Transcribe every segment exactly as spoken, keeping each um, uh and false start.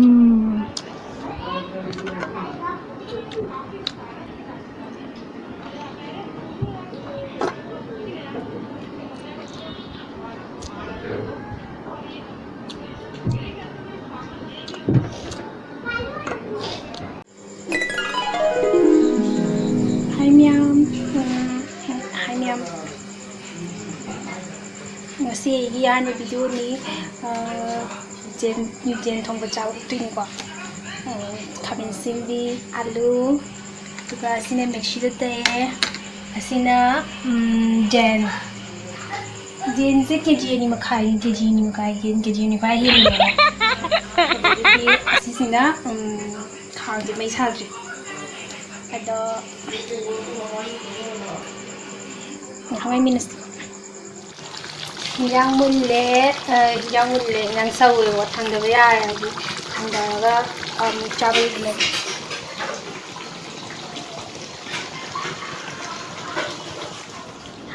ꯎꯝ꯫ Hi ꯃꯌꯥꯝ꯫ ꯎꯝ, hi ꯃꯌꯥꯝ꯫ ꯉꯁꯤ ꯑꯩꯒꯤ ꯑꯍꯥꯟꯕ videoꯅꯤ꯫ ꯑ, ꯌꯦꯟ, ꯌꯦꯟ ꯊꯣꯡꯕ ꯆꯥꯕ ꯎꯠꯇꯣꯏꯅꯤꯀꯣ꯫ ꯎꯝ, ꯈꯥꯃꯦꯟ ꯑꯁꯤꯟꯕꯤ, ꯑꯂꯨ, ꯑꯗꯨꯒ ꯑꯁꯤꯅ ꯃꯦꯛꯁꯤꯗ ꯇꯩꯌꯦ꯫ ꯑꯁꯤꯅ, ꯎꯝ, ꯌꯦꯟ꯫ ꯌꯦꯟꯁꯦ KG ꯑꯅꯤ ꯃꯈꯥꯏ, KG ꯑꯅꯤ ꯃꯈꯥꯏ, ꯌꯦꯟ KG ꯑꯅꯤ ꯃꯈꯥꯏ ꯍꯦꯜꯂꯦꯕꯀꯣ꯫ ꯑꯗꯒꯤꯗꯤ ꯑꯁꯤꯁꯤꯅ, ꯎꯝ, ꯈꯥꯡꯁꯦ ꯃꯩ ꯁꯥꯗ꯭ꯔꯤ꯫ ꯑꯗꯣ ꯉꯥꯏꯍꯥꯛ ꯉꯥꯏꯃꯤꯟꯅꯁꯤ꯫ ꯍꯤꯟꯖꯥꯡ ꯃꯨꯜꯂꯦ, ꯑ, ꯍꯤꯟꯖꯥꯡ ꯃꯨꯜꯂꯦ, ꯍꯤꯟꯖꯥꯡ ꯁꯧꯔꯦꯕ, ꯊꯥꯡꯗꯕ ꯌꯥꯔꯦ, ꯍꯥꯏꯗꯤ ꯊꯥꯡꯗꯔꯒ ꯑꯃꯨꯛ ꯆꯥꯕꯒꯤꯅꯦ꯫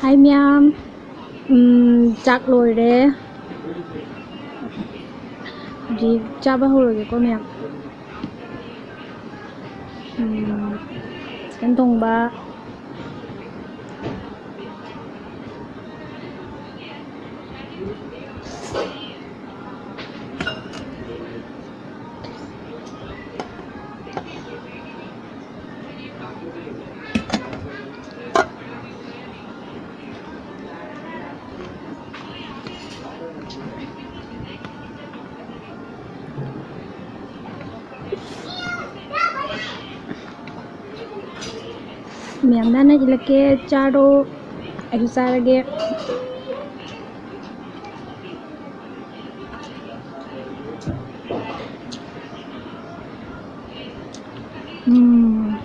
Hi ꯃꯌꯥꯝ꯫ ꯎꯝ, ꯆꯥꯛ ꯂꯣꯏꯔꯦ꯫ ꯍꯧꯖꯤꯛ ꯆꯥꯕ ꯍꯧꯔꯒꯦꯀꯣ ꯃꯌꯥꯝ꯫ ꯎꯝ, chicken ꯊꯣꯡꯕ꯫ ꯃꯌꯥꯝꯗ ꯍꯥꯟꯅ ꯏꯜꯂꯛꯀꯦ, ꯆꯥꯔꯣ, ꯑꯩꯁꯨ ꯆꯥꯔꯒꯦ꯫ ꯎꯝ꯫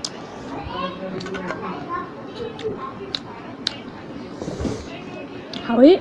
ꯍꯥꯎꯏ꯫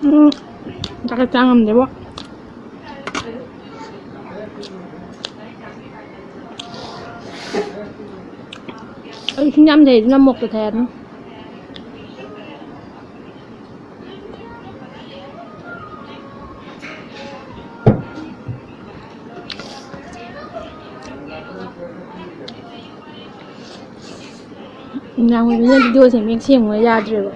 ꯎꯝ, ꯆꯥꯛꯀ ꯆꯥ ꯉꯝꯗꯦꯕꯣ꯫ ꯑꯩ ꯏꯁꯤꯡ ꯌꯥꯝ ꯂꯩꯗꯅ ꯃꯣꯛꯇ ꯊꯥꯏ ꯑꯗꯨꯝ꯫ ꯅꯨꯡꯗꯥꯡ ꯑꯣꯏꯕꯅꯤꯅ ꯚꯤꯗꯤꯑꯣꯁꯦ ꯃꯌꯦꯛ ꯁꯦꯡꯕ ꯌꯥꯗ꯭ꯔꯦꯕ꯫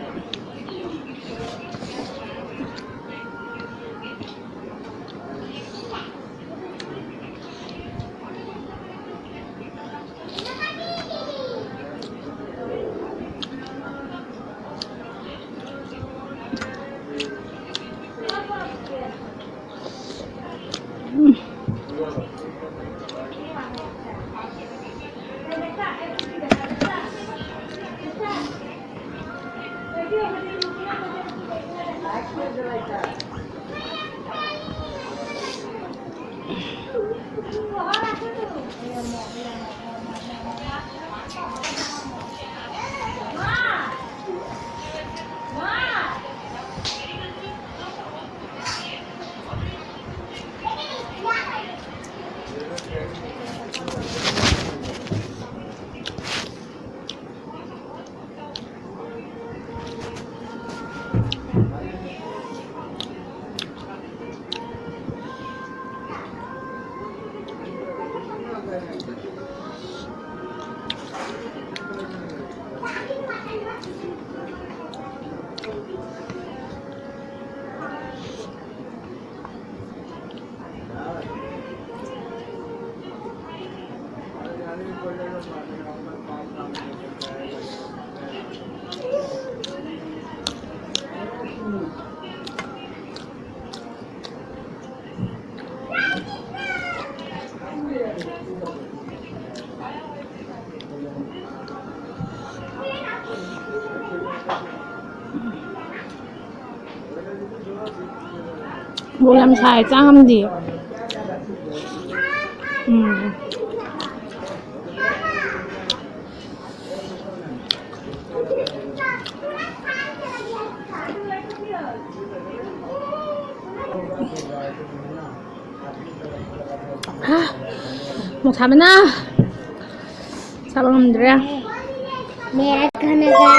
ꯃꯣꯔꯣꯛ ꯌꯥꯝ ꯁꯥꯏ, ꯆꯥ ꯉꯝꯗꯦ꯫ ꯎꯝ꯫ ꯍꯥ, ꯃꯣꯔꯣꯛ ꯁꯥꯕꯅ ꯆꯥꯕ ꯉꯝꯗ꯭ꯔꯦ꯫ मेरा खाने का।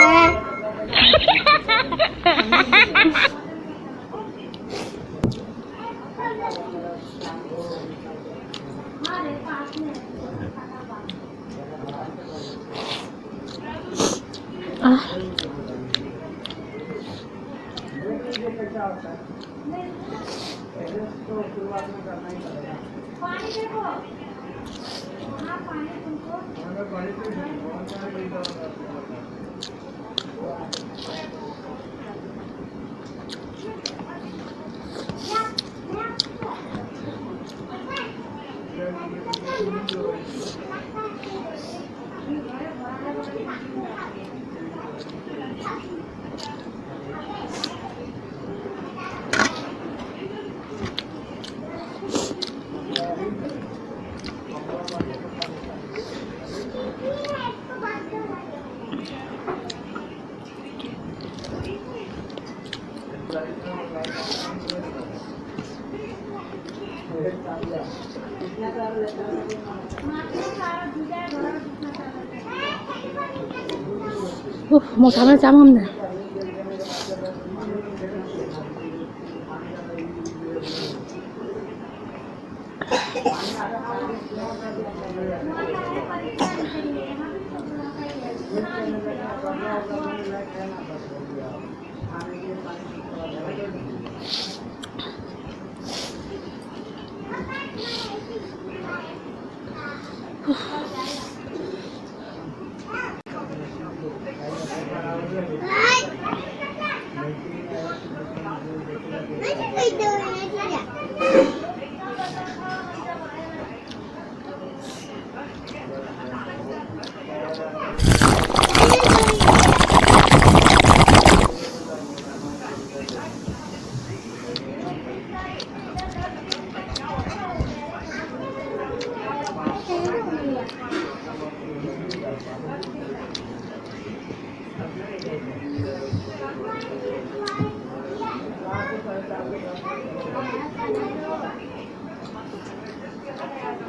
ꯎꯐ, ꯃꯣꯔꯣꯛ ꯁꯥꯕꯅ ꯆꯥꯕ ꯉꯝꯗ꯭ꯔꯦ꯫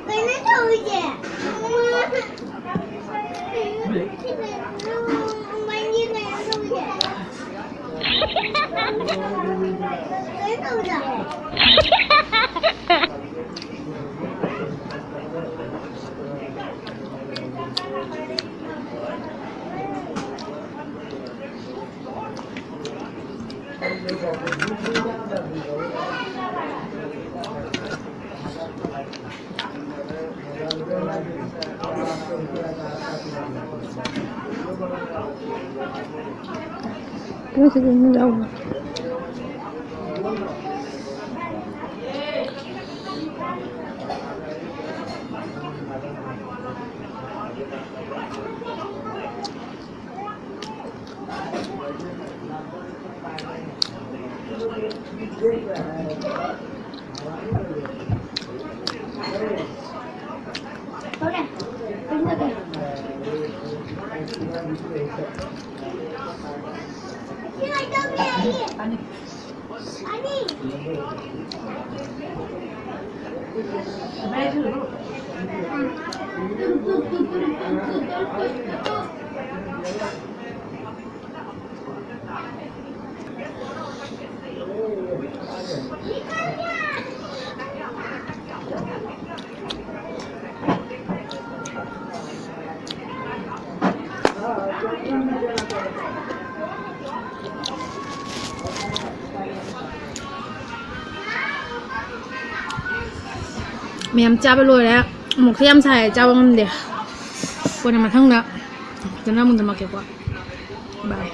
ꯀꯩꯅꯣ ꯇꯧꯔꯤꯁꯦ? ꯀꯩꯅꯣ ꯇꯧꯔꯤꯁꯦ? ꯃꯌꯥꯝ ꯆꯥꯕ ꯂꯣꯏꯔꯦ꯫ ꯑꯃꯨꯛꯁꯨ ꯌꯥꯝ ꯁꯥꯏ, ꯆꯥꯕ ꯉꯝꯗꯦ꯫ ꯀꯣꯟꯅ ꯃꯊꯪꯗ ꯐꯖꯅ ꯑꯃꯨꯛ ꯅꯝꯃꯛꯀꯦꯀꯣ꯫ ꯕꯥꯏ꯫